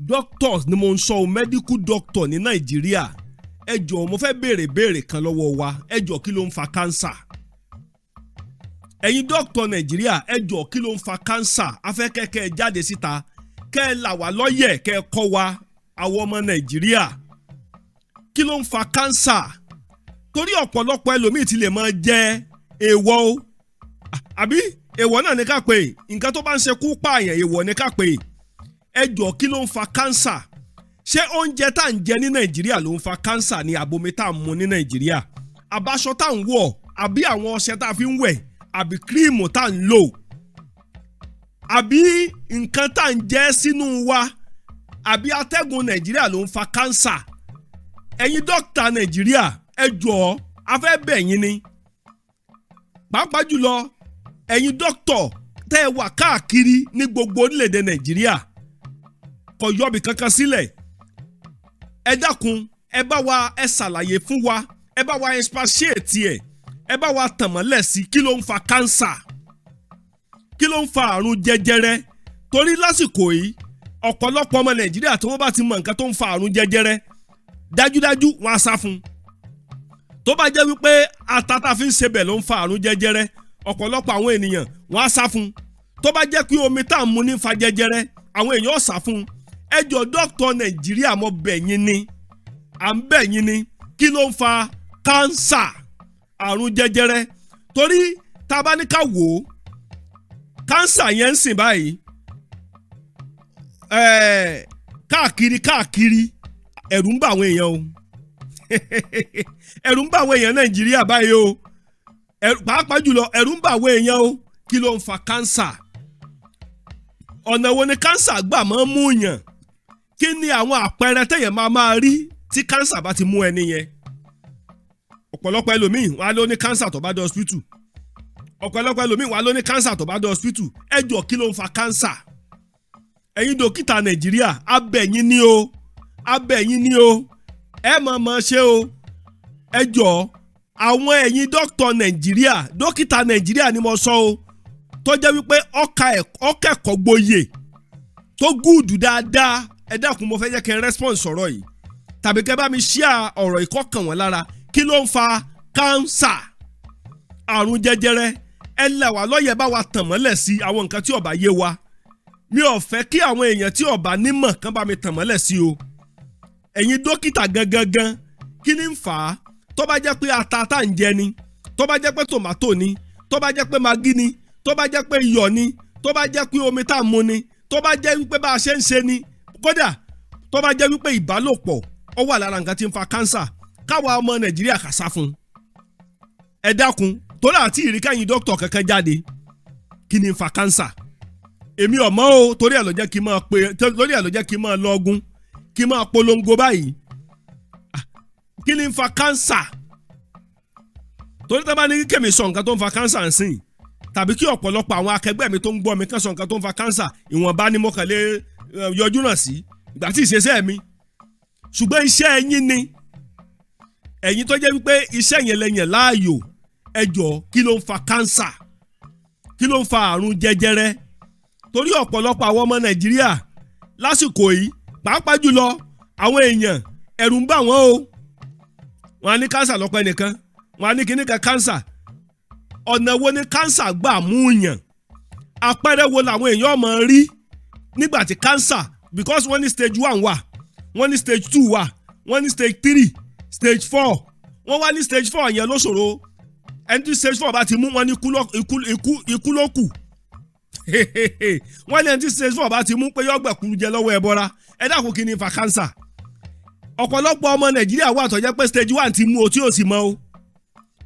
Doctors ni mo ń sọ o, medical doctor ní Nàìjíríà, ẹ jọ̀ọ́, mo fẹ́ béèrè béèrè kan lọ́wọ́ wa. Ẹ jọ̀ọ́, kí ló ń fa cancer? Ẹ̀yin dókítà Nàìjíríà, ẹ jọ̀ọ́, kí ló ń fa cancer? Afẹ́kẹ́kẹ́ ẹ jáde síta, kẹ́ ẹ là wá lọ́yẹ̀, kẹ́ ẹ kọ́ wa, àwọn ọmọ Nàìjíríà, kí ló ń fa cancer? Torí ọ̀pọ̀lọpọ̀ ẹlòmíì ti lè máa jẹ èèwọ̀ o, àbí èèwọ̀ náà ní ká pè nǹkan tó bá ń ṣekú pààyàn, èèwọ̀ ní ká pè. Ẹ jọ̀ọ́, kí ló ń fa cancer? Ṣé oúnjẹ tá à ń jẹ ní Nàìjíríà ló ń fa cancer ni, àbomi tá à ń mu ní Nàìjíríà, àbáṣọ tá à ń wọ̀, àbí àwọn ọṣẹ tá a fi ń wẹ̀, àbí cream tá à ń lò, àbí nǹkan tá à ń jẹ sínú wa, àbí atẹ́gùn Nàìjíríà ló ń fa cancer? Ẹ̀yin dókítà Nàìjíríà, ẹ jọ̀ọ́, a fẹ́ bẹ̀ yín ni, pàápàá jùlọ ẹ̀yin dókítà tẹ́ ẹ wà káàkiri ní gbogbo orílẹ̀-èdè Nàìjíríà, kò yọbi kankan sílẹ̀. Ẹ dákun, ẹ bá wa, ẹ ṣàlàyé fún wa, ẹ bá wa expatiate ẹ, ẹ bá wa tàn mọ́lẹ̀ sí kí ló ń fa cancer, kí ló ń fa àrùn jẹjẹrẹ. Torí lásìkò yìí, ọ̀pọ̀lọpọ̀ ọmọ Nàìjíríà tí wọ́n bá ti mọ nǹkan tó ń fa àrùn jẹjẹrẹ, dájúdájú wọ́n á sá fún un. Tó bá jẹ́ wípé ata tá fi ń sebẹ̀ ló ń fa àrùn jẹjẹrẹ, ọ̀pọ̀lọpọ̀ àwọn ènìyàn wọ́n á sá fún un. Tó bá jẹ́ pé omi tá à ń mu ní fa jẹjẹrẹ, àwọn èèyàn ó sá fún un. Ẹ jọ̀ọ́, dókítà Nàìjíríà, mo bẹ̀ yín ni, à ń bẹ̀ yín ni, kí ló ń fa cancer, àrùn jẹjẹrẹ? Torí tá a bá ní ká wò ó, cancer yẹn ń sìn báyìí káàkiri káàkiri. Ẹ̀rù ń bà àwọn èèyàn o, ẹ̀rù ń bà àwọn èèyàn Nàìjíríà báyìí o. Pàápàá jùlọ, ẹ̀rù ń bà àwọn èèyàn o. Kí ló ń fa cancer? Ọ̀nà wo ni cancer gbà máa ń mú yàn? Kí ni àwọn àpẹẹrẹ téèyàn máa máa rí tí cancer bá ti mú ẹni yẹn? Ọ̀pọ̀lọpọ̀ ẹlòmíì wọ́n á ló ní cancer tó bá dé hospital. Ọ̀pọ̀lọpọ̀ ẹlòmíì wọ́n á ló ní cancer tó bá dé hospital. Ẹ jọ̀ọ́, kí ló ń fa cancer? Ẹ̀yin dókítà Nàìjíríà, a bẹ̀ yín ní o, a bẹ̀ yín ní o, ẹ mọ̀ mọ̀ ṣe o. Ẹ jọ̀ọ́, àwọn ẹ̀yin dókítà Nàìjíríà, dókítà Nàìjíríà ni mo sọ o, tó jẹ́ wípé ọkẹ́kọ̀ọ́ gboyè tó good dáadáa, ẹ dákun, mo fẹ́ jẹ́ kẹ́ response sọ̀rọ̀ yìí, tàbí kẹ́ bá mi share ọ̀rọ̀ ìkọ́kàn wọn lára. Kí ló ń fa cancer, àrùn jẹjẹrẹ? Ẹ là wá lọ́yẹ̀, bá wa tàn mọ́lẹ̀ sí àwọn nǹkan tí ó bá yé wa. Mi ò fẹ́ kí àwọn èèyàn tí ó bá nímọ̀ kán bá mi tàn mọ́lẹ̀ sí o. Ẹ̀yin dókítà gangan gan, kí ni ń fà á? Tó bá jẹ́ pé ata tá ń jẹ ni, tó bá jẹ́ pé tòmátò ni, tó bá jẹ́ pé magí ni, tó bá jẹ́ pé iyọ̀ ni, tó bá jẹ́ pé omi tá à ń mu ni, tó bá jẹ́ wípé bá a ṣe ń ṣe ni, kódà tó bá jẹ́ wípé ìbálòpọ̀ ó wà lára nǹkan tí ń fa cancer, káwa ọmọ Nàìjíríà kà sá fún un. Ẹ dákun, torí àti ìríkàyìn dókítà kankan jáde, kí ni ń fa cancer? Èmi ò mọ̀ o. Torí ẹ̀ ló jẹ́ kí n máa lọ́gùn, kí n máa polongo báyìí. Kí ni ń fa cancer? Torí tá bá ní kí èmi sọ nǹkan tó ń fa cancer ń sìn, tàbí kí ọ̀pọ̀lọpọ̀ àwọn akẹgbẹ́ mi tó ń gbọ́ mi kàn sọ nǹkan tó ń fa cancer, ìwọ̀nba ni mo kàn lè yọjú náà sí ìgbà tí ìṣesẹ́ mi. Ṣùgbọ́n iṣẹ́ ẹ̀yin ni, ẹ̀yin tó jẹ́ wípé iṣẹ́ yẹn lẹ́yìn láàyò, ẹ jọ̀ọ́, kí ló ń fa cancer? Kí ló ń fa àrùn jẹjẹrẹ? Torí ọ̀pọ̀lọpọ̀ àwọn ọmọ Nàìjíríà lásìkò yìí, pàápàá jùlọ àwọn èèyàn, ẹ̀rù ń bà wọ́n o. Wọ́n á ní cancer lọ́pọ̀ ẹnìkan, wọ́n á ní kíní kan cancer. Ọ̀nà wo ni cancer gbà mú yàn? Àpẹẹrẹ wo làwọn èèyàn máa rí nígbà tí cancer? Because wọ́n ní stage one wà, wọ́n ní stage two wà, wọ́n ní stage three, stage four. Wọ́n wá ní stage four yẹn ló ṣòro. Ẹni tí stage four bá ti mú, wọ́n ní ikú ló kù. Wọ́n ní ẹni tí stage four bá ti mú pé yọ́gbẹ̀kú jẹ lọ́wọ́ ẹbọra. Ẹ dákun, kí ni fa cancer? Ọ̀pọ̀lọpọ̀ ọmọ Nàìjíríà wà tó jẹ́ pé stage one ti mú o tí ò sì mọ̀ o.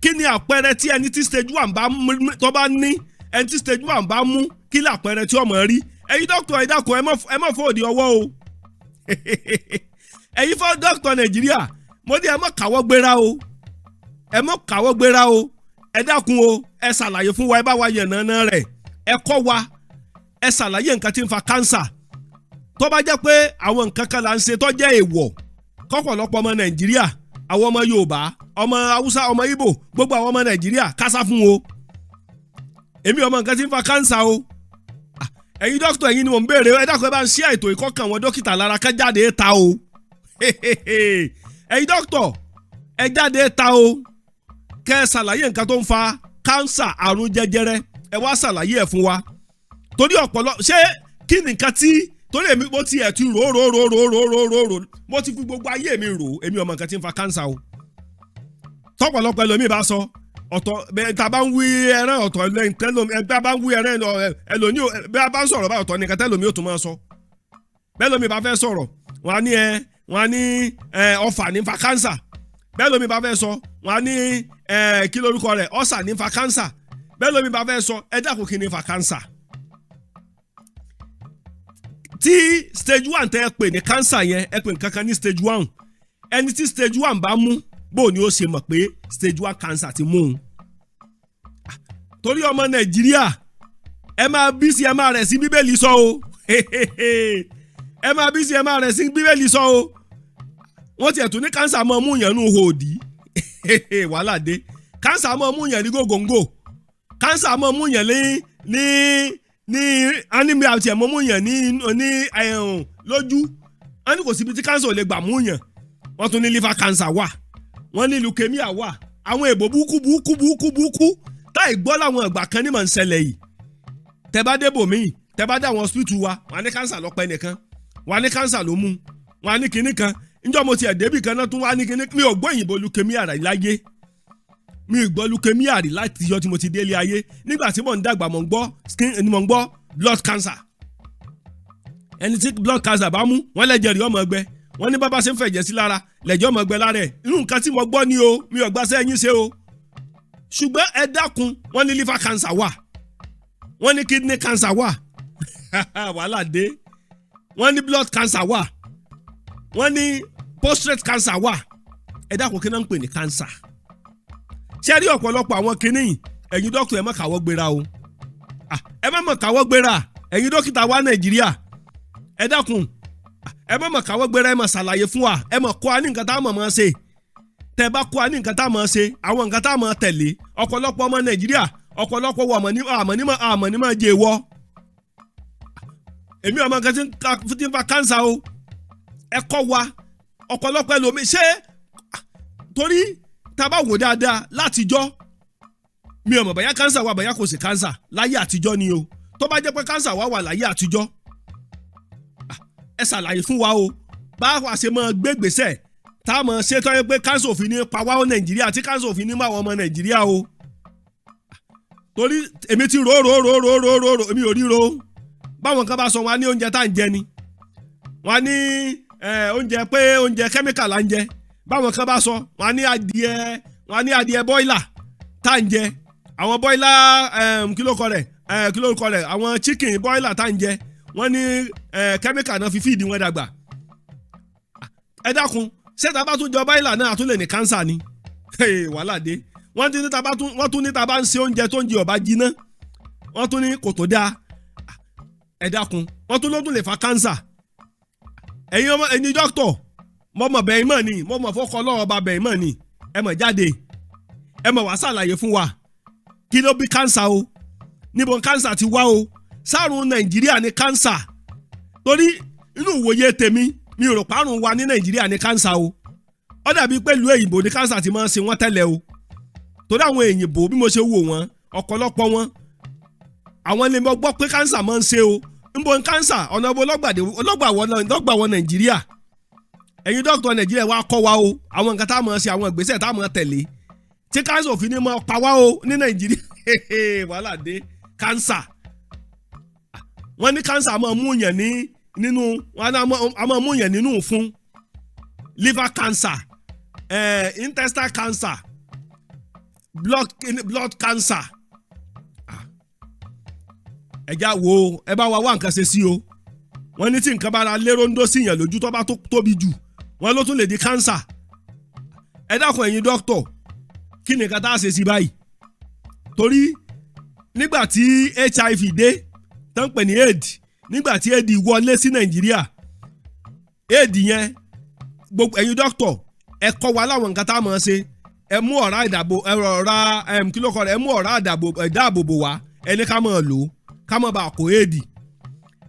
Kí ni àpẹẹrẹ tí ẹni tí stage one bá tó bá ní, ẹni tí stage one bá mú, kí ni àpẹẹrẹ tí ọmọ rí? Ẹ̀yin dókítà, ẹ dákun, ẹ má fòdì ọwọ́ o. Ẹ̀yin fọ́ dókítà Nàìjíríà, mo ní ẹ má káwọ́ gbéra o, ẹ má káwọ́ gbéra o. Ẹ dákun o, ẹ ṣàlàyé fún wa, ẹ bá wa yànnàná rẹ̀, ẹ kọ́ wa, ẹ ṣàlàyé nǹkan tí ń fa cancer. Tó bá jẹ́ pé àwọn nǹkan kan là ń ṣe tó jẹ́ èèwọ̀ kọ́pọ̀lọpọ̀ ọmọ Nàìjíríà, àwọn ọmọ Yorùbá, ọmọ Haúsá, ọmọ Ìgbò, gbogbo àwọn ọmọ Nàìjíríà kásá fún o. Èmi ọmọ nǹkan tí ń fa cancer o. Ẹ̀yin dókítà, ẹ̀yin ni mò ń béèrè. Ẹ dákun, ẹ bá ń ṣí àìtò ìkọ́kàn àwọn dókítà lára ká jáde ta o. Ẹ̀yin dókítà, ẹ jáde ta o, kẹ́ ẹ ṣàlàyé nǹkan tó ń fa kánsà, àrùn jẹjẹrẹ. Ẹ wá ṣàlàyé ẹ̀ fún wa, torí ọ̀pọ̀lọ ṣé kí ni nǹkan tí, torí èmi mo ti ẹ̀ ti rò rò rò rò rò rò rò rò, mo ti fi gbogbo ayé mi rò, èmi ọmọ nǹkan tí ń fa kánsà o. Tọ́pọ̀lọpọ̀ ẹlòmíì bá sọ ọ̀tọ̀, bẹ́ẹ̀ tá a bá ń wí ẹran ọ̀tọ̀ lẹ́yìn tẹ́lómi, ẹ bá ń wí ẹran ẹlòmíì, bẹ́ẹ̀ bá ń sọ̀rọ̀ báyìí, ọ̀tọ̀ nìkan tẹ́lómi ó tún máa sọ. Bẹ́ẹ̀ lómi bá fẹ́ sọ̀rọ̀, wọ́n á ní ẹ ọfà ní fa kánsà. Bẹ́ẹ̀ lómi bá fẹ́ sọ, wọ́n á ní ẹ kí lórúkọ rẹ̀, ọ̀sà ní fa kánsà. Bẹ́ẹ̀ lómi bá fẹ́ sọ. Ẹ dákun, kí ni fa kánsà? Tí stage 1 tẹ́ ẹ pè ní kánsà yẹn, ẹ pè nǹkan kan ní stage 1. Ẹni tí stage 1 bá mú, bó ni ó ṣe mọ̀ pé stage 1 cancer ti mú un? Torí ọmọ Nàìjíríà, ẹ máa bí sí, ẹ máa rẹ̀ sí, Bíbélì sọ o. Ẹ máa bí sí, ẹ máa rẹ̀ sí, Bíbélì sọ o. Wọ́n tiẹ̀ tún ní kánsà máa mú yàn nù hòdì, wàhálà dé. Kánsà máa mú yàn ní gògóńgò, kánsà máa mú yàn ní anemia, àti ẹ̀ máa mú yàn ní ẹ̀hún lójú. Wọ́n ní kò síbi tí kánsà ò lè gbà mú yàn. Wọ́n tún ní liver cancer wà, wọ́n ní leukemia wà, àwọn èbò burúkú burúkú burúkú burúkú táì gbọ́ láwọn ìgbà kan ní mọ̀ ń ṣẹlẹ̀ yìí. Tẹ bá dé bòmíì, tẹ bá dé àwọn hospital wa, wọ́n á ní kánsà lọ́pẹ́ nìkan, wọ́n á ní kánsà ló mú, wọ́n á ní kinní kan. Njọ́ mo tiẹ̀ débì kan náà tún wá ní kinní. Mi ò gbọ́ òyìnbó leukemia rẹ̀ láyé, mi ò gbọ́ leukemia rí láti yọ tí mo ti délé ayé. Nígbà tí mò ń dàgbà, mò ń gbọ́ skin, mò ń gbọ́ blood cancer. Ẹni tí blood cancer bá mú, wọ́n lẹ́jẹ̀ rí ọmọ ẹgbẹ́, wọ́n ní bàbá ṣe ń fẹ̀jẹ̀ sí lára lẹ́jẹ̀ ọmọ ẹgbẹ́ lára ẹ̀. Irú nǹkan tí mo gbọ́ ni o, mi ò gbà sẹ́yìn ṣe o. Ṣùgbọ́n ẹ dákun, wọ́n ní liver cancer wà, wọ́n ní kidney cancer wà, wàhálà dé. Wọ́n ní blood cancer wà, wọ́n ní prostate cancer wà. Ẹ dákun, kí náà ń pè ní cancer? Ṣé rí ọ̀pọ̀lọpọ̀ àwọn kinní yìí, ẹ̀yin dókítà, ẹ má káwọ́ gbéra o. Ẹ má mọ̀ káwọ́ gbéra. Ẹ̀yin dókítà wa Nàìjíríà, ẹ dákun, ẹ má mọ̀ káwọ́ gbéra. Ẹ má ṣàlàyé fún wa, ẹ má kọ́ wa ní nǹkan tá a mọ̀ mọ́ ṣe. Tẹ́ bá kọ́ wa ní nǹkan tá a mọ̀ ṣe, àwọn nǹkan tá a mọ̀ tẹ̀lé, ọ̀pọ̀lọpọ̀ ọmọ Nàìjíríà, ọ̀pọ̀lọpọ̀ wọ àmọ̀ ní mọ̀ jẹ́ wọ́. Èmi ọmọ nǹkan tí ń fa kánsà o, ẹ kọ́ wa. Ọ̀pọ̀lọpọ̀ ẹlòmíì ṣé, torí tá a bá wò dáadáa látijọ́, mi ò mọ̀ bóyá kánsà wà, bóyá kò sí kánsà láyé àtijọ́ ni o. Tó bá jẹ́ pé kánsà wà wà láyé àtijọ́, ẹ ṣàlàyé fún wa o, bá wa ṣe máa gbé gbèsè tá a mọ̀ ṣe tó yẹ pé kánsà òfin ní pa wá Nàìjíríà, tí kánsà òfin ní máa wọ ọmọ Nàìjíríà o. Torí èmi ti rò rò rò rò rò rò rò, èmi ò ríro. Báwọn kan bá sọ, wọn á ní oúnjẹ tá à ń jẹ ni, wọn á ní oúnjẹ pé oúnjẹ kẹ́míkà là ń jẹ. Báwọn kan bá sọ, wọn á ní adìẹ broiler tá à ń jẹ, àwọn broiler, kí ló kọ rẹ̀, kí ló kọ rẹ̀, àwọn chicken broiler tá à ń jẹ, wọ́n ní kẹ́míkà náà fi feed wọn dàgbà. Ẹ dákun, ṣé tá a bá tún jọ broiler náà, a tún lè ní kánsà ni? Wàhálà dé. Wọ́n ti ní tá a bá tún, wọ́n tún ní tá a bá ń ṣe oúnjẹ tó ń jẹ ọ̀bá jiná, wọ́n tún ní kò tó dáa. Ẹ dákun, wọ́n tún ló tún lè fa kánsà. Ẹ̀yin ọmọ, ẹ̀yin dókítọ̀, mo mọ̀ bẹ́ẹ̀ mọ̀ ni, mo mọ̀ fọ́kọ ọlọ́run ọba bẹ́ẹ̀ mọ̀ ni. Ẹ mọ̀ jáde, ẹ mọ̀ wá ṣàlàyé fún wa, kí ló bí kánsà o? Níbo kánsà ti wá o? Sárùn Nàìjíríà ní kánsà? Torí inú ìwòye tèmi, mi ò rò párùn wa ní Nàìjíríà ní kánsà o. Ó dàbí pé ìlú èyìnbó ní kánsà ti máa ń ṣe wọ́n tẹ́lẹ̀ o, torí àwọn èyìnbó, bí mo ṣe wò wọ́n, ọ̀pọ̀lọpọ̀ wọn, àwọn lè mọ gbọ́ pé kánsà máa ń ṣe o. Nbo kánsà, ọ̀nà wo lọ́gbà wọ Nàìjíríà? Ẹ̀yin dókítà Nàìjíríà, wa kọ́ wa o, àwọn nǹkan tá a máa ṣe, àwọn ìgbésẹ̀ tá a máa tẹ̀lé tí kánsà òfin ní máa pa wá o ní Nàìjíríà. Wàhálà dé. Kánsà, wọ́n ní kánsà máa mú yàn ní nínú, wọ́n á máa mú yàn nínú fún liver cancer, intestinal cancer, blood cancer. Ẹ̀já wo, ẹ bá wa wá nǹkan ṣe sí o. Wọ́n ní tí nǹkan bá ra lérò ń dó sí yàn lójú, tó bá tó tóbi jù, wọ́n ló tún lè di cancer. Ẹ dákun, ẹ̀yin dókítọ̀, kí ni nǹkan tá a ṣe sí báyìí? Torí nígbà tí HIV dé, tó ń pè ní AIDS, nígbà tí AIDS wọlé sí Nàìjíríà, AIDS yẹn, gbogbo ẹ̀yin dókítọ̀, ẹ kọ́ wa láwọn nǹkan tá a máa ṣe. Ẹ mú ọ̀rá ìdàbò, ẹ ọ̀rá, kí ló kọ́ rẹ̀, ẹ mú ọ̀rá ìdáàbòbò wá, ẹ ní ká máa lò ó, ká má bàa kó AIDS.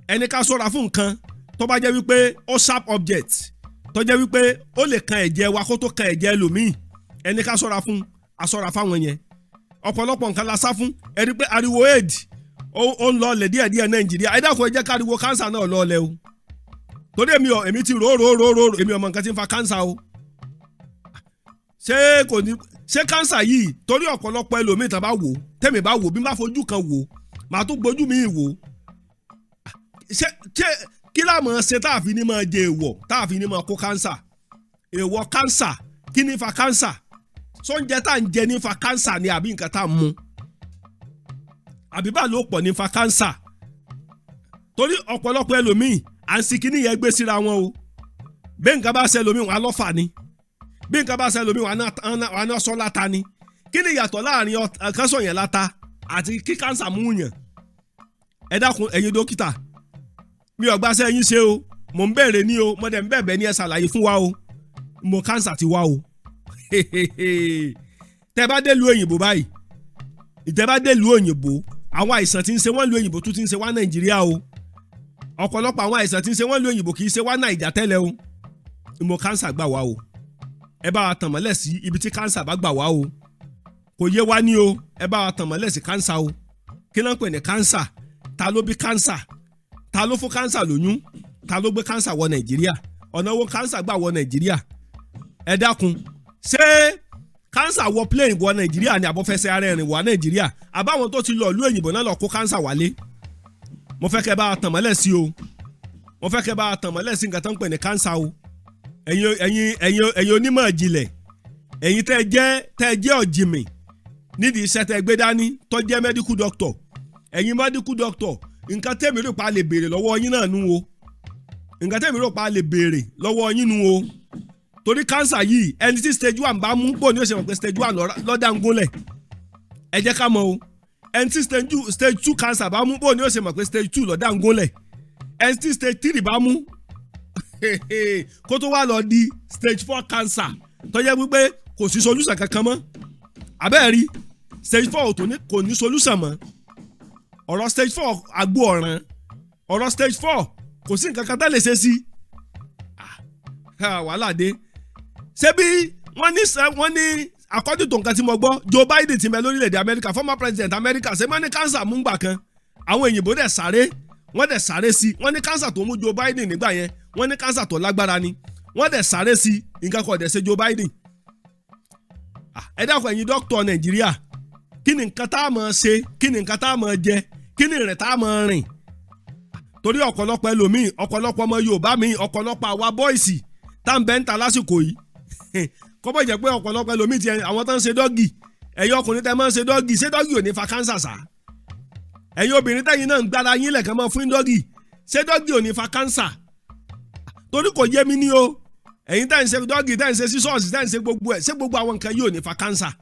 Ẹni ká ṣọ́ra fún nǹkan tó bá jẹ́ wípé ó sharp object, tó jẹ́ wípé ó lè kan ẹ̀jẹ̀ wa kó tó kan ẹ̀jẹ̀ ẹlòmíì. Ẹni ká ṣọ́ra fún, a ṣọ́ra fáwọn yẹn. Ọ̀pọ̀lọpọ̀ nǹkan la sá fún. Ẹni pé ariwo AIDS ó ń lọlẹ̀ díẹ̀díẹ̀ Nàìjíríà. Ẹ dákun, ẹ jẹ́ káriwo cancer náà lọlẹ̀ o, torí èmi ò èmi ti rò rò rò rò, èmi ò mọ nǹkan tí ń fa cancer o. Ṣé kò ní ṣé cancer yìí? Torí ọ̀pọ̀lọpọ̀ ẹlòmíì tá bá wò, tẹ́mi bá wò, bí n bá fojú kan wò, màá tún gbójú mi wò. Ṣé kí láàmú ṣe tá a fi ní máa jẹ èèwọ̀, tá a fi ní máa kó cancer? Èèwọ̀ cancer, kí ní fa cancer? Sóúnjẹ tá à ń jẹ ní fa cancer ni, àbí nǹkan tá à ń mu, àbí bá ló pọ̀ ní fa cancer? Torí ọ̀pọ̀lọpọ̀ ẹlòmíì à ń sì kíní yẹn gbé síra wọn o. Bí nǹkan bá ṣe ẹlòmíì, wọn á lọ́fà ni. Bí nǹkan bá ṣe ẹlòmíì, wọn á ná sọ láta ni. Kí ni ìyàtọ̀ láàrin kánsọ̀ yẹn láta àti kí cancer mú yàn? Ẹ dákun, ẹ̀yin dókítà, mi ò gbàṣẹ́ yín ṣe o. Mò ń bẹ̀rẹ̀ ní o, mo dẹ̀ ń bẹ̀bẹ̀ ní, ẹ ṣàlàyé fún wa o. Mo cancer ti wá o. Tẹ́ bá dé lu òyìnbó báyìí, ìtẹ́ bá dé lu òyìnbó, àwọn àìsàn tí ń ṣe wọ́n lu òyìnbó tún ti ń ṣe wá Nàìjíríà o. Ọ̀pọ̀lọpọ̀ àwọn àìsàn tí ń ṣe wọ́n lu òyìnbó kì í ṣe wá Nàìjà tẹ́lẹ̀ o. Ìmọ̀ cancer gbà wá o. Ẹ bá wa tàn mọ́lẹ̀ sí ibi tí cancer bá gbà wá o. Kò yé wa ní o. Ẹ bá wa tàn mọ́lẹ̀ sí cancer o. Kí ló ń pè ní cancer? Ta ló bí cancer? Ta ló fún cancer lóyún? Ta ló gbé cancer wọ Nàìjíríà? Ọ̀nà wo cancer gbà wọ Nàìjíríà? Ẹ dákun, ṣé cancer wọ plane wọ Nàìjíríà ni, àbọ̀fẹsẹ̀ ara ẹ̀rìn wọ Nàìjíríà, àbáwọn tó ti lọ ìlú òyìnbó náà lọ kó cancer wálé? Mo fẹ́ kẹ́ bá a tàn mọ́lẹ̀ sí o. Mo fẹ́ kẹ́ bá a tàn mọ́lẹ̀ sí nǹkan tó ń pè ní cancer o. Ẹ̀yin onímọ̀ ìjìnlẹ̀, ẹ̀yin tẹ́ jẹ́ ọ̀jìmì nídìí iṣẹ́ tẹ́ gbé dání, tó jẹ́ medical doctor, ẹ̀yin medical doctor, nǹkan tẹ́mi rò pa lè béèrè lọ́wọ́ yín náà nú o. Nǹkan tẹ́mi rò pa lè béèrè lọ́wọ́ yín nú o. Torí cancer yìí, ẹni tí stage 1 bá mú, bò ní ó ṣe mọ̀ pé stage 1 lọ́dà ń gúnlẹ̀? Ẹ jẹ́ ká mọ̀ o. Ẹni tí stage 2 cancer bá mú, bò ní ó ṣe mọ̀ pé stage 2 lọ́dà ń gúnlẹ̀? Ẹni tí stage 3 bá mú, kó tó wá lọ di stage 4 cancer, tó jẹ́ wípé kò sí solution kankan mọ́. Àbẹ́ẹ̀ rí stage 4 tó ní kò ní solution mọ́. Ọ̀rọ̀ stage 4, àgbo ọ̀ràn. Ọ̀rọ̀ stage 4, kò sí nǹkan kan tá lè ṣe sí. Wàhálà dé. Ṣé bí wọ́n ní according to nǹkan tí mo gbọ́, Joe Biden ti mẹ lórílẹ̀‐èdè Amẹ́ríkà, former president Amẹ́ríkà, ṣé wọ́n ní cancer mú gbà kan? Àwọn òyìnbó dẹ̀ sáré, wọ́n dẹ̀ sáré sí. Wọ́n ní cancer tó mú Joe Biden nígbà yẹn, wọ́n ní cancer tó lágbára ni. Wọ́n dẹ̀ sáré sí, nǹkan kan dẹ̀ ṣe Joe Biden. Ẹ dákun, ẹ̀yin dókítà Nàìjíríà, kí ni nǹkan tá a máa ṣe? Kí ni nǹkan tá a máa jẹ? Kí ni ìrìn tá a máa rìn? Torí ọ̀pọ̀lọpọ̀ ẹlòmíì, ọ̀pọ̀lọpọ̀ ọmọ Yorùbá mi, ọ̀pọ̀lọpọ̀ àwa boys tá ń bẹ́ ń ta lásìkò yìí, kọ́bọ̀ jẹ́ pé ọ̀pọ̀lọpọ̀ ẹlòmíì ti àwọn tó ń ṣe doggy. Ẹ̀yin ọkùnrin tẹ́ máa ń ṣe doggy, ṣé doggy ò ní fa cancer sá? Ẹ̀yin obìnrin tẹ́yin náà ń gbára yín lẹ̀kàn máa fún doggy, ṣé doggy ò ní fa cancer? Torí kò yé mi ní o. Ẹ̀yin tẹ́ ń ṣe doggy, tẹ́ ń ṣe sísọ́ọ̀sì, tẹ́ ń ṣe gbogbo ẹ̀, ṣé gbogbo àwọn nǹkan yìí ò ní fa cancer?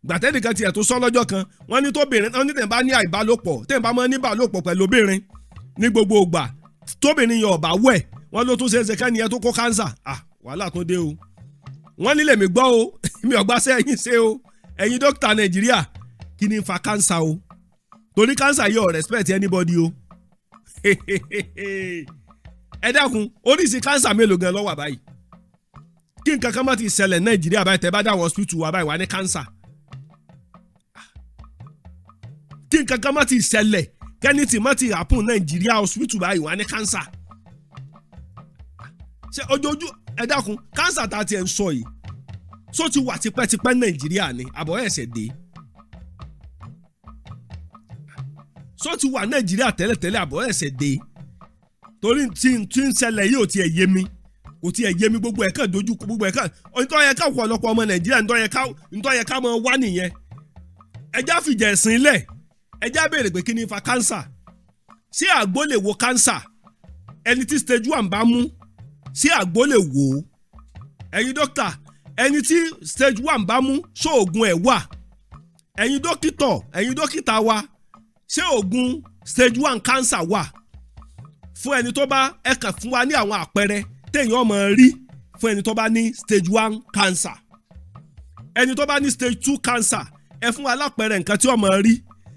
Gbàtẹ́nìkan tiẹ̀ tó sọ lọ́jọ́ kan, wọ́n ní tóbìnrin, wọ́n ní tẹ̀ bá ní àìbálòpọ̀, tẹ̀ bá máa ní ìbálòpọ̀ pẹ̀lú obìnrin ní gbogbo ìgbà, tóbìnrin yẹn ọ̀bá wẹ̀, wọ́n ló tún ṣe é ṣe kẹ́ni yẹn tó kó cancer. Ah, wàhálà tó dé o. Wọ́n nílẹ̀ mi gbọ́ o. Mi ò gbàṣẹ́ ẹ̀yin ṣe o. Ẹ̀yin dókítà Nàìjíríà, kí ni ń fa cancer o? Torí cancer yìí ò respect anybody o. Ẹ dákun, oríṣi cancer mélòó gan ló wà báyìí? Kí nǹkan kan má ti ṣẹlẹ̀ Nàìjíríà báyìí, tẹ́ bá dá àwọn hospital wa báyìí, wà ní cancer. Kí nǹkan kan má ti ṣẹlẹ̀, kẹ́ni tí má ti happen Nàìjíríà hospital báyìí, wà ní cancer. Ṣé ojoojú? Ẹ dákun, cancer tá a ti ẹ̀ ń sọ yìí, só ti wà tipẹ́tipẹ́ Nàìjíríà ni, àbọ̀ ẹ̀sẹ̀ dé? Só ti wà Nàìjíríà tẹ́lẹ̀tẹ́lẹ̀, àbọ̀ ẹ̀sẹ̀ dé? Torí tí ń ṣẹlẹ̀ yìí ò tiẹ̀ yé mi, kò tiẹ̀ yé mi. Gbogbo ẹ̀ kàn dojú, gbogbo ẹ̀ kàn ntọ́ yẹ ká ọ̀pọ̀lọpọ̀ ọmọ Nàìjíríà, ntọ́ yẹ ká máa wá nìyẹn. Ẹjá fìjà ẹ̀sìn lẹ̀, ẹjá béèrè pé kí ni fa cancer? Ṣé àgbo lè wo cancer? Ẹni tí stage 1 bá mú, ṣé àgbo lè wò ó? Ẹ̀yin dókítà, ẹni tí stage 1 bá mú, ṣé oògùn ẹ̀ wà? Ẹ̀yin dókítà wa, ṣé oògùn stage 1 cancer wà fún ẹni tó bá? Ẹ kàn fún wa ní àwọn àpẹẹrẹ téèyàn máa rí fún ẹni tó bá ní stage 1 cancer. Ẹni tó bá ní stage 2 cancer, ẹ fún wa lápẹẹrẹ nǹkan tí ó máa rí.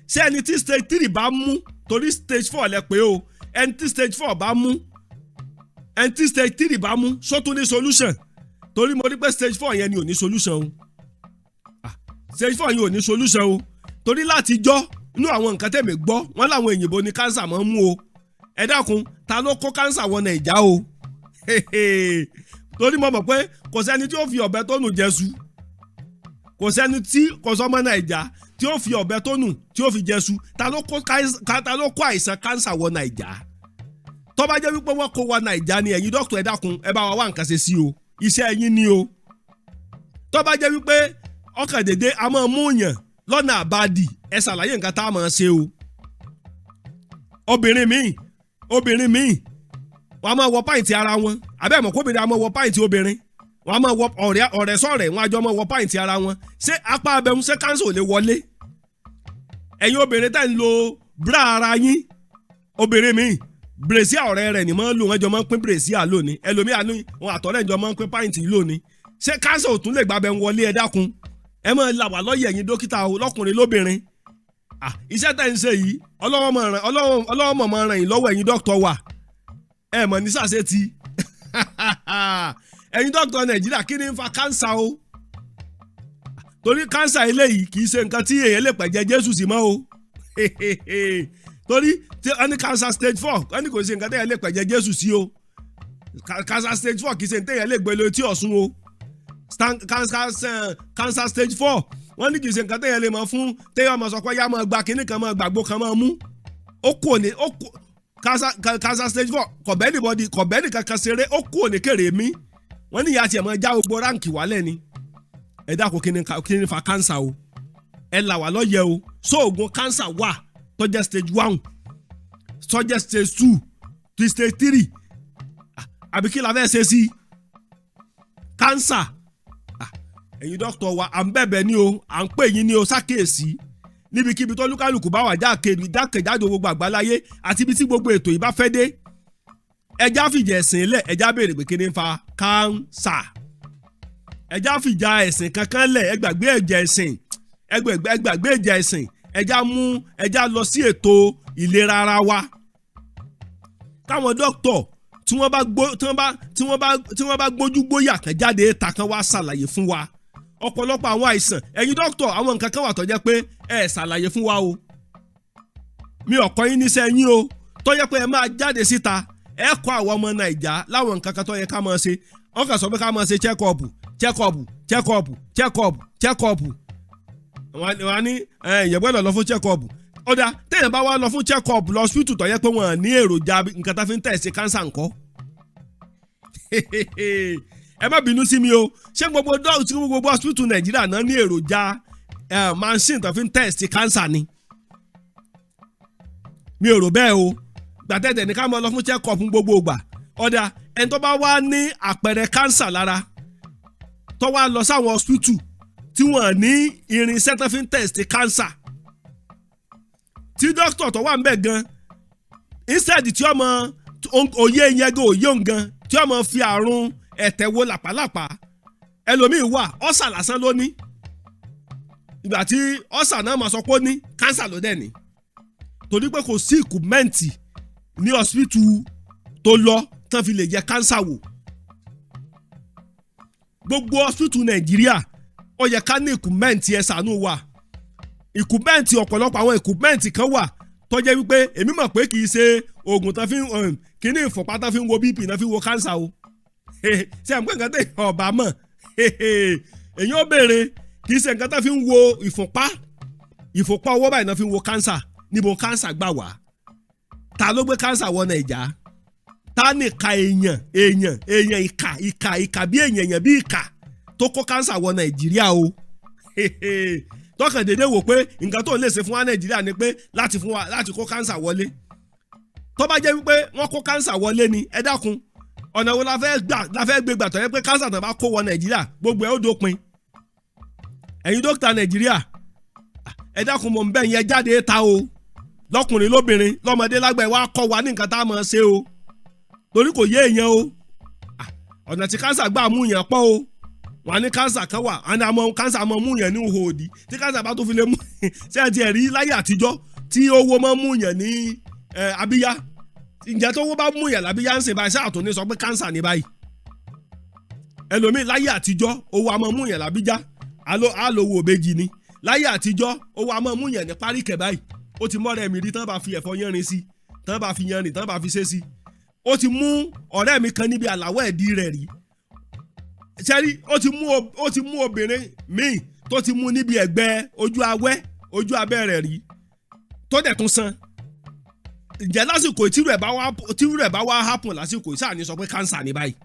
Ṣé ẹni tí stage 3 bá mú Torí stage 4 lẹ pé o. Ẹni tí stage 4 bá mú, ẹni tí stage 3 bá mú, só tún ní solution? Torí mo rí pé stage 4 yẹn ni ò ní solution o. Ah, stage 4 yẹn ò ní solution o. Torí láti jọ́ inú àwọn nǹkan tẹ̀mí gbọ́, wọ́n láwọn òyìnbó ní cancer máa ń mú o. Ẹ dákun, ta ló kó cancer wọ Nàìjà o? Torí mo mọ̀ pé kò sẹ́ni tí ó fi ọ̀bẹ tó nù jẹ́sù, kò sẹ́ni tí kò sọ́mọ Nàìjà tí ó fi ọ̀bẹ tó nù tí ó fi jẹ́sù. Ta ló kó àìsàn cancer wọ Nàìjà? Tó bá jẹ́ wípé wọ́n kó wọ Nàìjà ni, ẹ̀yin dókítà, ẹ dákun, ẹ bá wa wá nǹkan ṣe sí o. Iṣẹ́ ẹ̀yin ni o. Tó bá jẹ́ wípé ọkàn dédé a máa mú yàn lọ́nà àbádì, ẹ ṣàlàyé nǹkan tá a máa ṣe o. Obìnrin míì, wọ́n á máa wọ pant ara wọn. Àbẹ́ mọ̀ kóbìnrin á máa wọ pant obìnrin? Wọ́n á máa wọ ọ̀rẹ́ ọ̀rẹ́ sọ̀rẹ́, wọ́n á jọ máa wọ pant ara wọn. Ṣé apá abẹ́hùn, ṣé cancer ò lè wọlé? Ẹ̀yin obìnrin tẹ́ ń lo bra ara yín, obìnrin míì, brassiere ọ̀rẹ́ rẹ̀ ni máa ń lò. Wọ́n jọ máa ń pín brassiere lónìí. Ẹlòmíà ní wọn àtọ̀rẹ́ jọ máa ń pín pant lónìí. Ṣé cancer ò tún lè gbàbẹ̀ ń wọlé? Ẹ dákun, ẹ máa là wá lọ́yẹ̀, ẹ̀yin dókítà o, lọ́kùnrin lóbìnrin. Iṣẹ́ tẹ̀ ń ṣe yìí, Ọlọ́wọ́ mọ̀ ràn yín lọ́wọ́. Ẹ̀yin dókítà wa, ẹ mọ̀ ní sàṣẹ ti ẹ̀yin dókítà Nàìjíríà, kí ni ń fa cancer o? Torí cancer eléyìí kì í ṣe nǹkan tí èèyàn lè pẹ̀jẹ́ Jésù sí mọ́ o. Torí tí wọ́n ní cancer stage 4, wọ́n ní kò ṣe nǹkan téèyàn lè pẹ̀jẹ́ Jésù sí o. Cancer stage 4 kì í ṣe nǹkan téèyàn lè gbé lọ etí Ọ̀ṣun o. Cancer stage 4, wọ́n ní kì í ṣe nǹkan téèyàn lè mọ̀ fún, téèyàn máa sọ pé yá máa gba kinní kan, máa gbàgbó kan, máa mú ó kò ní ó kò. Cancer stage 4 kò bẹ́ anybody, kò bẹ́ nìkan kan ṣeré. Ó kò ní kéré mi. Wọ́n ní ìyá tiẹ̀ máa já gbogbo rank wálẹ̀ ni. Ẹ dákun, kí ni fa cancer o? Ẹ là wá lọ́yẹ̀ o. Sóògùn cancer wà tó jẹ́ stage 1, tó jẹ́ stage 2 to stage 3, àbí kí la fẹ́ ṣe sí cancer? Ẹ̀yin dókítà wa, à ń bẹ̀bẹ̀ ní o, à ń pè yín ní o ṣàkíyèsí. Níbikíbi tó lúkálùkù bá wà jákèjádò gbogbo àgbáláyé àti ibi tí gbogbo ètò yìí bá fẹ́ dé, ẹjá fìjà ẹ̀sìn lẹ̀, ẹjá béèrè pé kí ni ń fa cancer. Ẹjá fìjà ẹ̀sìn kankan lẹ̀, ẹ gbàgbé ẹ̀jẹ̀ ẹ̀sìn, ẹ gbàgbé ẹ̀jẹ̀ ẹ̀sìn. Ẹjá mú ẹjá lọ sí ètò ìlera ara wa, káwọn dókítà tí wọ́n bá gbójú gbóyà kan jáde ta kan wá ṣàlàyé fún wa ọ̀pọ̀lọpọ̀ àwọn àìsàn. Ẹ̀yin dókítà, àwọn nǹkan kan wà tó jẹ́ pé ẹ ṣàlàyé fún wa o. Mi ò kọ́ yín níṣẹ́ yín o. Tó jẹ́ pé ẹ máa jáde síta, ẹ kọ́ àwọn ọmọ Nàìjà láwọn nǹkan kan tó yẹ ká máa ṣe. Wọ́n kàn sọ pé ká máa ṣe check up, check up, check up, check up, check up. Wọ́n á ní ẹ̀yẹ̀ gbọ́dọ̀ lọ fún check up. Ọ̀dà, téèyàn bá wá lọ fún check up lọ hospital tó yẹ pé wọ́n ní èròjà nǹkan tá fi ń tẹ̀sí cancer ńkọ́? Ẹ má bínú sí mi o. Ṣé gbogbo hospital Nàìjíríà náà ní èròjà machine tó fi ń test cancer ni? Mi ò rò bẹ́ẹ̀ o. Gbàtẹ́tẹ̀ ní ká máa lọ fún check up fún gbogbo ìgbà. Ọ̀dà, ẹni tó bá wá ní àpẹẹrẹ cancer lára, tó wá lọ sáwọn hospital tí wọ́n ní irinṣẹ́ tó fi ń test cancer, tí dókítà tó wà ń bẹ̀ gan, instead tí ọmọ òye yẹn gan, òye òun gan, tí ọmọ fi àrùn ẹ̀tẹ̀ wo làpálàpá. Ẹlòmíì wà, ulcer lásán ló ní. Ìgbà tí ulcer náà máa sọ pé ó ní cancer ló dẹ̀ ní, torí pé kò sí equipment ní hospital tó lọ tán fi lè yẹ cancer wò. Gbogbo hospital Nàìjíríà, ó yẹ ká ní equipment. Ẹ ṣàánú wa. Equipment, ọ̀pọ̀lọpọ̀ àwọn equipment kan wà tó jẹ́ wípé èmi mọ̀ pé kì í ṣe oògùn tán fi ń kíní ìfọ̀pá tán fi ń wo BP náà fi ń wo cancer o. Ṣé àmọ́ nǹkan tẹ̀ ọ̀bà mọ̀, èyí ó béèrè. Kì í ṣe nǹkan tán fi ń wo ìfúnpá ọwọ́ báyìí náà fi ń wo cancer. Níbo cancer gbà wá? Ta ló gbé cancer wọ Nàìjà? Ta ní ìka èèyàn èèyàn èèyàn, ìkà ìkà ìkà bí èèyàn èèyàn bí ìkà tó kó cancer wọ Nàìjíríà o, tọkàn dédé wò pé nǹkan tó lè ṣe fún wa Nàìjíríà ni pé láti fún wa láti kó cancer wọlé? Tó bá jẹ́ wípé wọ́n kó cancer wọlé ni, ẹ dákun, ọ̀nà wo la fẹ́ gbà, la fẹ́ gbé gbà tó yẹ pé cancer tó bá kó wọ Nàìjíríà, gbogbo ẹ̀ ó dópin? Ẹ̀yin dókítà Nàìjíríà, ẹ dákun, mọ̀ ń bẹ̀ yẹn, jáde ta o. Lọ́kùnrin, lóbìnrin, lọ́mọdé, lágbà, ẹ wá kọ́ wa ní nǹkan tá a máa ṣe o, torí kò yé èèyàn o. Ọ̀nà tí cancer gbà mú yàn pọ̀ o. Wọ́n á ní cancer kan wà, á ní àmọ́ cancer mọ́ mú yàn ní ihò òdì. Tí cancer bá tó fi lè mú, ṣé ẹ ti ẹ̀ rí láyé àtijọ́? Tí owó máa ń mú yàn ní abíyá, ǹjẹ́ tó owó bá mú yàn lábíyá ń sìn báyìí, sáà tó ní sọ pé cancer ní báyìí? Ẹlòmíì láyé àtijọ́, owó a máa mú yàn lábíjá, àlówó òbejì ni. Láyé àtijọ́, owó a máa mú yàn ní páríkẹ̀ báyìí. Ó ti mọ́rẹ́ mi rí tán bá fi ẹ̀fọ́ yánrin sí, tán bá fi yanrìn, tán bá fi ṣe sí. Ó ti mú ọ̀rẹ́ mi kan níbi àláwọ̀ ẹ̀dí rẹ̀ rí. Ṣẹ́rí, ó ti mú obìnrin míì tó ti mú níbi ẹ̀gbẹ́ ojú awẹ́, ojú abẹ́ rẹ̀ rí, tó dẹ̀ tún san. Ǹjẹ́ lásìkò tírú ẹ̀ bá wá happen lásìkò, sáà ní sọ pé cancer ní báyìí?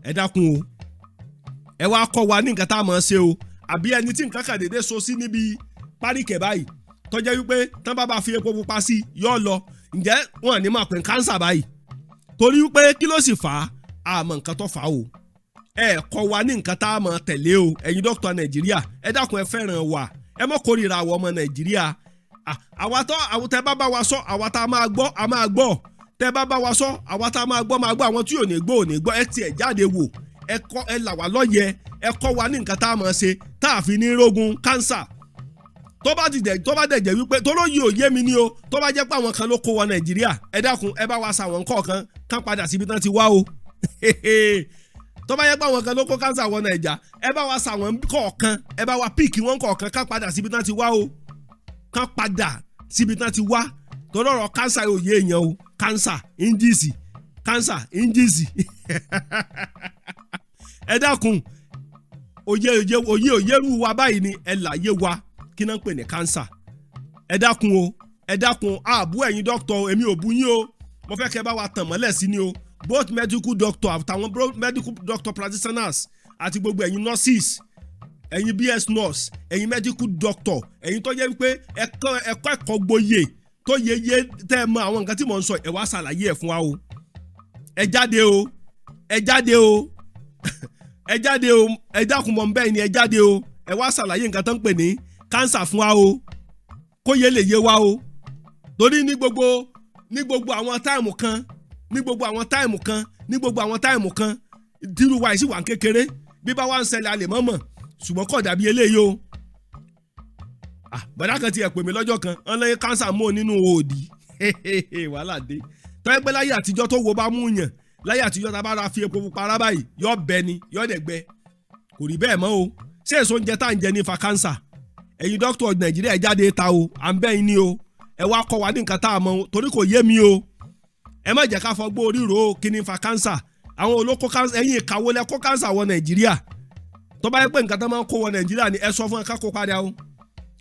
Ẹ dákun o, ẹ wá kọ́ wa ní nǹkan tá a mọ̀ ọ́ ṣe o. Àbí ẹni tí nǹkan kàn déédéé so sí níbi páríkẹ̀ báyìí, tó jẹ́ wípé tán bá fi epo pupa sí, yóò lọ, ǹjẹ́ wọn ní máa pè ní cancer báyìí? Torí wípé kí ló sì fà á? Àmọ́ nǹkan tó fà á o. Ẹ kọ́ wa ní nǹkan tá a mọ̀ tẹ̀lé o. Ẹ̀yin dókítà Nàìjíríà, ẹ dákun, ẹ fẹ́ràn wa, ẹ mọ́ kórìíra àwọn ọmọ Nàìjíríà. Àwa tó àwọn tẹ bá bá wa sọ, àwa tá a máa gbọ́, a máa gbọ́. Tẹ bá bá wa sọ, àwa tá a máa gbọ́, máa gbọ́. Àwọn tí ò ní gbọ́, ò ní gbọ́. Ẹ tiẹ̀ jáde wò, ẹ kọ́, ẹ là wá lọ́yẹ, ẹ kọ́ wa ní nǹkan tá a mọ̀ ṣe tá a fi ní rógun cancer. Tó bá dẹ̀ jẹ́ wípé tó ló yí òye mi ní o, tó bá jẹ́ pé àwọn kan ló kó wọ Nàìjíríà, ẹ dákun, ẹ bá wa sa àwọn kọ̀ọ̀kan kán padà síbi tán ti wá o. Tó bá jẹ́ pé àwọn kan ló kó cancer wọ Nàìjà, ẹ bá wa sa àwọn kọ̀ọ̀kan, ẹ bá wa pick wọn kọ̀ọ̀kan kán padà síbi tán ti wá o, kán padà síbi tán ti wá. Torí ọ̀rọ̀ cancer yóò yé èèyàn o. Cancer injìsì, cancer injìsì. Ẹ dákun, òye òye òye òyerú wa báyìí ni ẹ láyé wa. Kí náà ń pè ní cancer? Ẹ dákun o, ẹ dákun. Àbú ẹ̀yin dókítà, èmi ò bú yín o. Mo fẹ́ kẹ́ bá wa tàn mọ́lẹ̀ sí ni o. Both medical doctor àtàwọn medical doctor practitioners àti gbogbo ẹ̀yin nurses, ẹ̀yin BS nurse, ẹ̀yin medical doctor, ẹ̀yin tó jẹ́ wípé ẹ̀kọ́ ẹ̀kọ́ ẹ̀kọ́ gboyè tó yeye, tẹ́ ẹ mọ àwọn nǹkan tí mò ń sọ, ẹ wá ṣàlàyé ẹ̀ fún wa o. Ẹ jáde o, ẹ jáde o, ẹ jáde o. Ẹ dákun, mọ̀ bẹ́ẹ̀ ni, ẹ jáde o. Ẹ wá ṣàlàyé nǹkan tó ń pè ní cancer fún wa o, kó yé lè yé wa o. Torí ní gbogbo àwọn time kan, ní gbogbo àwọn time kan, ní gbogbo àwọn time kan tírú wa yìí sì wà ń kékeré, bí bá wà ń ṣẹlẹ̀, a lè mọ̀ mọ̀, ṣùgbọ́n kò dàbí eléyìí o. Ah, bọ̀dá kan ti ẹ̀ pè mí lọ́jọ́ kan, wọ́n lé cancer mọ́ nínú òòdì. Wàhálà dé. Tọ́jú pé láyé àtijọ́, tó wo bá mú yàn láyé àtijọ́, tá a bá ra fi epo pupa rá báyìí, yọ bẹ ni, yọ dẹ̀ gbẹ. Kò rí bẹ́ẹ̀ mọ́ o. Ṣé èso oúnjẹ tá à ń jẹ ní fa cancer? Ẹ̀yin dókítà Nàìjíríà, jáde ta o. À ń bẹ̀ yín ni o. Ẹ wá kọ́ wa ní nǹkan tá a mọ̀ o, torí kò yé mi o. Ẹ má jẹ́ ká fọgbó oríro o. Kí ni fa cancer? Àwọn olóko cancer, ẹ̀yin ìkàwé lẹ kó cancer wọ Nàìjíríà? Tó bá yẹ pé nǹkan tó máa ń kó wọ Nàìjíríà ni, ẹ sọ fún ẹ ká kó padà o.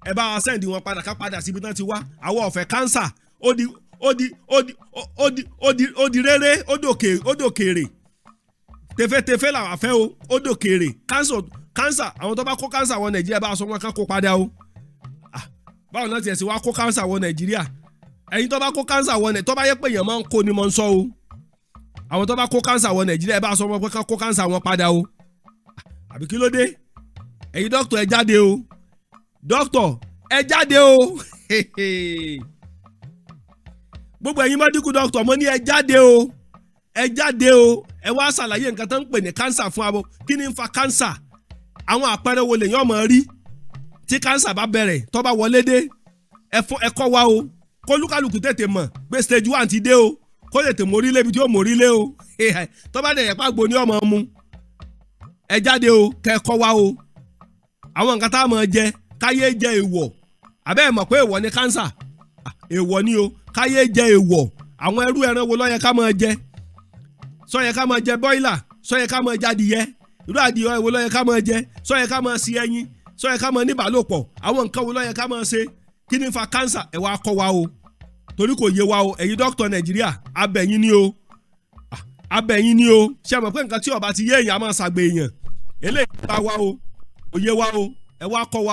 Ẹ bá wa send wọn padà, ká padà síbi tán ti wá. Àwọn ọ̀fẹ́ cancer. Ó di ó di ó di ó di ó di ó di réré, ó dòkè, ó dòkèrè tefetefe làwọn afẹ́ o. Ó dòkèrè. Cancer, cancer, àwọn tó bá kó cancer wọ Nàìjíríà, bá a sọ wọn ká kó padà o. Ah, báwo náà tiẹ̀ sì wá kó cancer wọ Nàìjíríà? Ẹ̀yin tó bá kó cancer wọ Nàìjíríà, tó bá yẹ pé èèyàn máa ń kó ni mo ń sọ o, àwọn tó bá kó cancer wọ Nàìjíríà, ẹ bá a sọ wọn pé ká kó cancer wọn padà o. Àbí kí ló dé? Ẹ̀yin dókítà, ẹ jáde o. Dókítà, ẹ jáde o. Gbogbo ẹ̀yin medical doctor, mo ní ẹ jáde o, ẹ jáde o. Ẹ wá ṣàlàyé nǹkan tó ń pè ní cancer fún abo. Kí ni ń fa cancer? Àwọn àpẹẹrẹ wo lèyàn máa rí tí cancer bá bẹ̀rẹ̀, tó bá wọlé dé? Ẹ fún ẹ kọ́ wa o, kólúkálùkù tètè mọ̀ pé stage 1 ti dé o, kó tètè mórí lébi tí ó mórí lé o. Tó bá dẹ̀ yẹ pàgbó ní ọmọ mu. Ẹ jáde o, kẹ́ ẹ kọ́ wa o. Àwọn nǹkan tá a máa jẹ, káyé jẹ èèwọ̀. Àbẹ́ ẹ̀ mọ̀ pé èèwọ̀ ni cancer? Èèwọ̀ ni o. Káyé jẹ èèwọ̀. Àwọn ẹrú ẹran wo ló yẹ ká máa jẹ? Sọ yẹ ká máa jẹ broiler? Sọ yẹ ká máa jẹ adìyẹ? Irú adìyẹ wo ló yẹ ká máa jẹ? Sọ yẹ ká máa sí ẹyin? Sọ yẹ ká máa níbàálòpọ̀? Àwọn nǹkan wo ló yẹ ká máa ṣe? Kí ni fa cancer? Ẹ wá kọ́ wa o, torí kò yé wa o. Ẹ̀yin dókítà Nàìjíríà, abẹ̀yìn ni o, abẹ̀yìn ni o. Ṣé ẹ mọ̀ pé nǹkan tí ó bá ti yé èèyàn, á máa ṣàgbé èèyàn? Eléyìí bá wa o, kò yé wa o. Ẹ wá kọ́ wa.